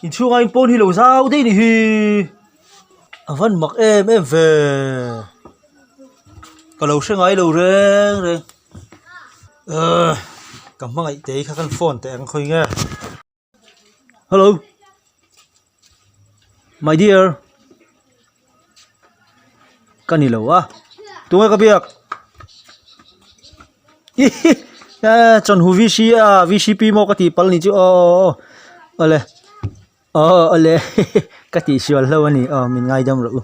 Inchhunga in pawn hi lo zau daih ni hi a van mak em em ve ka lo hre ngai lo reng reng ahh ka hmangaih te hi kha kan phone teh ang khawi nge hello my dear ka ni lo a tunge ka biak. Hihi chawnhu VC a VCP maw ka tih palh ni chu aw awle aw awle ka tih sual hlauh a ni aw min ngaidam rawh u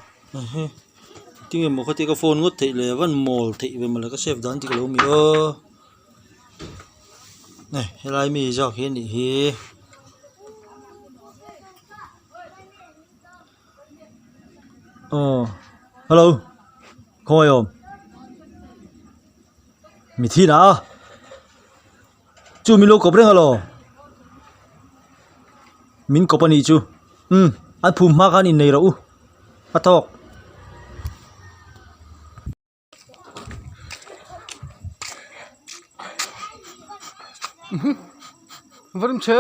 tinge maw khatia ka phone ngawt theih le a van mawl theih ve mawle ka save dan dik lo mi aw helai mi zawk hi a nih hi. Aw hello khawngaih awm mi thi na a chu min lo kawp reng alaw min kawp a nih chu umm an phum hma khan innei rawh u a tawk. Varim che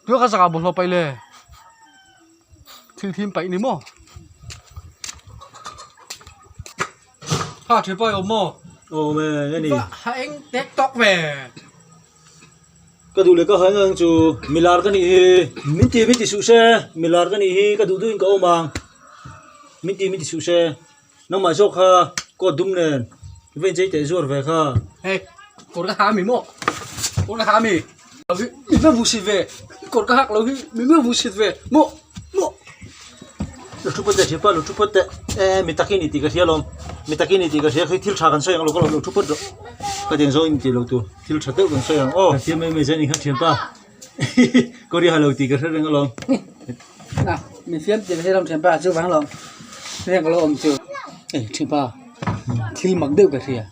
tuna ka zaka bawlhhlawh paih le thil thim paih ni maw kha thian pawh a awm maw awm e a ni ha eng tek tawk ve. Ka duh leh ka haih ang chu milar ka nih hi min ti min ti suh se milar ka nih hi ka duh duhin ka awm ang min ti min ti suh se nangmah zawk kha coat dum nen va inchei teh zuar ve kha. Hei kawr ka ha ami maw kawr ka ha ami min va vusit ve kawr ka hak lo hi min va vusit ve maw maw. Lu thu phawt teh thianpa lu thu phawt teh e mi takin i tih ka hria alawm mi takin i tih ka hria khi thil tha kan sawi ang lo ka lo lu thu phawt rawh ka tiang zawng in tih lo tur thil tha deuh kan sawi ang aw thiam mai mai zen i kha thianpa kawri ha lo tih ka hre reng alawm a mi fiam tih ka hria alawm thianpa chu vang alawm heng ka lo awm chu e thianpa thil mak deuh ka hria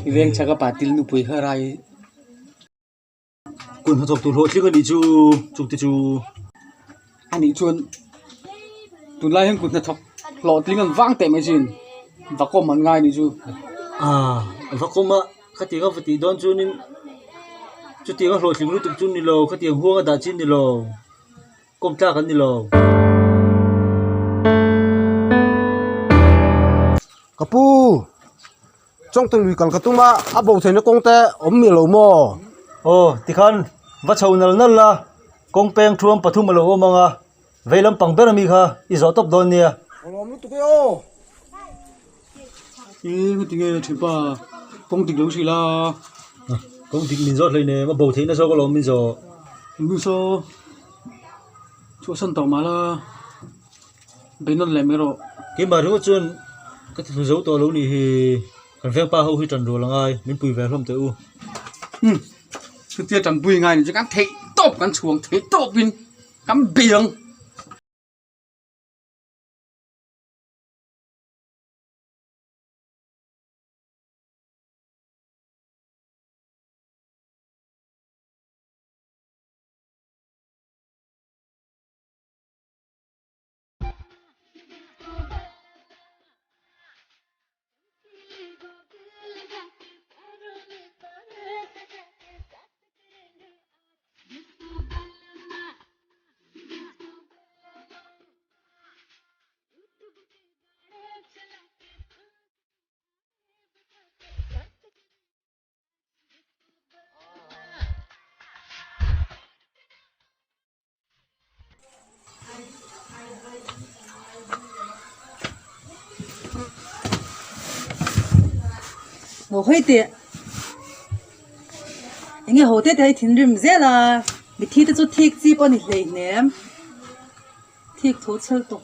i veng chhaka patil nupui kha rai. Kut hnathawk tur hlawhtling a nih chu chung te chu. A nih chuan tunlai hian kut hnathawk hlawhtling an vang teh mai chin vakawm an ngai a nih chu. Aaa vakawm a khatiang a va tih dawn chuanin chutiang a hlawhtling lutuk chu ni lo khatiang huang a dah chin ni lo kawm tlak an ni lo. Ka pu. Chawngte lui kal ka tum a, a bo theihna kawng te awm miah lo maw? Aw, tikhan va chho nal nal la, kawng peng thuam pathum a lo awm ang a, vei lampang ber ami kha i zawh tawp dawn nia. Ka lawm lutuk e aw. I ngatinge thianpa kawng dik lo hrih la. Kawng dik min zawh hleinem, a bo theihna zawk alawm min zawh. Engnu saw chhuahsan tawh mah la. Beinawn leh mai rawh. Keimah ringawt chuan ka ti thlu zo tawh lo nih hi kan vengpa ho hi tan rual angai min pui ve hlawm teh u. Umm chutia tanpui ngai ni chu kan theih tawp kan chhuang theih tawpin kan bei ang. Maw hawi teh enge ho te te hi thinrim zel a mithi te chu thik chi pawh a ni hleihnem thik thu chhel tawk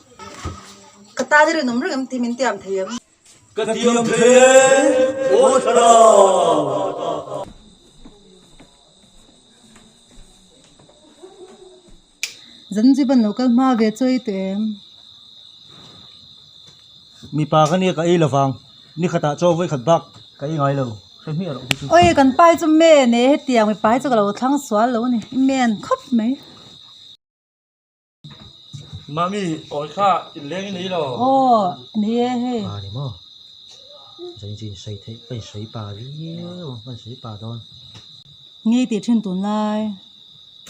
ka tan i rinawm reng em tih min tiam thei em. Ka tiam thei e aw thlarau. Zanzibar lo kal hma ve chawi teh em? Mipa ka nia ka ei lovang, ni khatah chaw vawi khat bak ka ei ngai lo, hre hmiah loh te chu. Oi kan pai chu men e, hetiang mipa hi chu ka lo thlang sual lo a ni, i men khawp mai. Mami awi kha inleng i nei lo. Aw ni e hei. Pa ni maw? Zain chu insawi theih ka insawi pa viau ang ka insawi pa dawn. Ngei tih thin tunlai.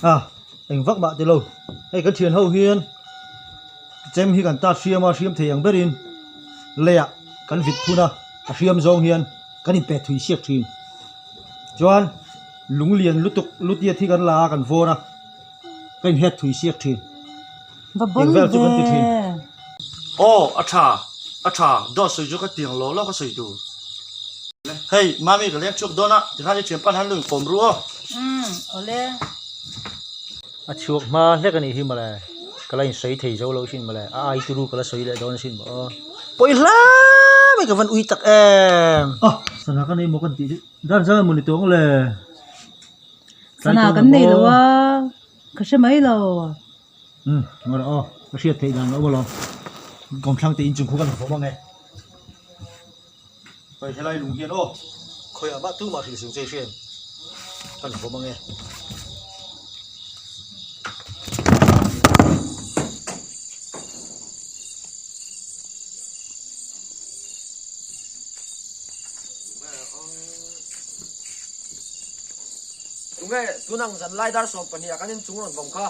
A, eng vak mah tilo. Hei kan thian ho hian chem hi kan tat hriam a, hriam thei ang berin leiah kan vit phun a, a hriam zawng hian kan inpet thui siak thin. Chuan lung lian lutuk lutiat hi kan la a, kan vawn a, ka inhet thui siak thin. Va bon Eng vel chu kan ti thin. ve. Aw, a tha, a tha, dawt sawi chu ka tiang lo lo ka sawi tur. Hei, Mami ka leng chhuak dawn a, tikhan i thianpa han lo inkawm ru aw. Umm, awle. A chhuak hma hlek a nih hi mawle, ka la insawi thei zo lo thin mawle, a ai turu ka la sawi leh dawn asin maw aw. Pawi hla mai ka van ui tak em. Ah, sana ka nei maw kan tih chu, dan zang emaw ni tawh ang le. Sana kan nei lo a, ka hre mai lo. Umm, ngaw rawh aw, ka hriat theih dan lo maw lo. Kawmthlang te inchung khu kan vawm ang e. Hei helai lung hian aw, khawiah mah tumah hrilh sung che i hriat kan vawm ang e. Tunge tunang zan lai dar 12 ah kan inchung rawn vawm kha.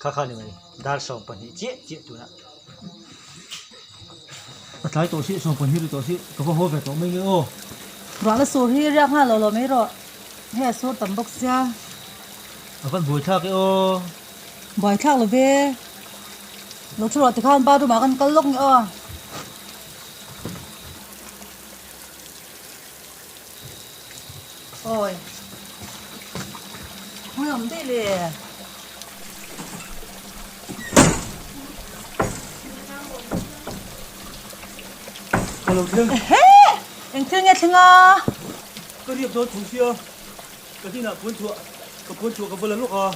Kha kha ni mai, dar 12 chiah chiah tunah. A tlai tawh si, 12 ri tawh si, ka va haw ve tawh mai nge aw. Ruah la sur hi riak nghal lo lo mai rawh, hei a sur tam bawk sia. A van buai thlak e aw. Buai thlak lo ve. Lo thu ruah tikhan bathroom ah kan kal lawk nge aw. Awi. Hmui awm daih le. Ka lo thleng. Ehe! Eng thil nge thleng a? Ka riak dawn thung sia. Ka hnenah puan chhuah, ka puan chhuah ka va la lawk a.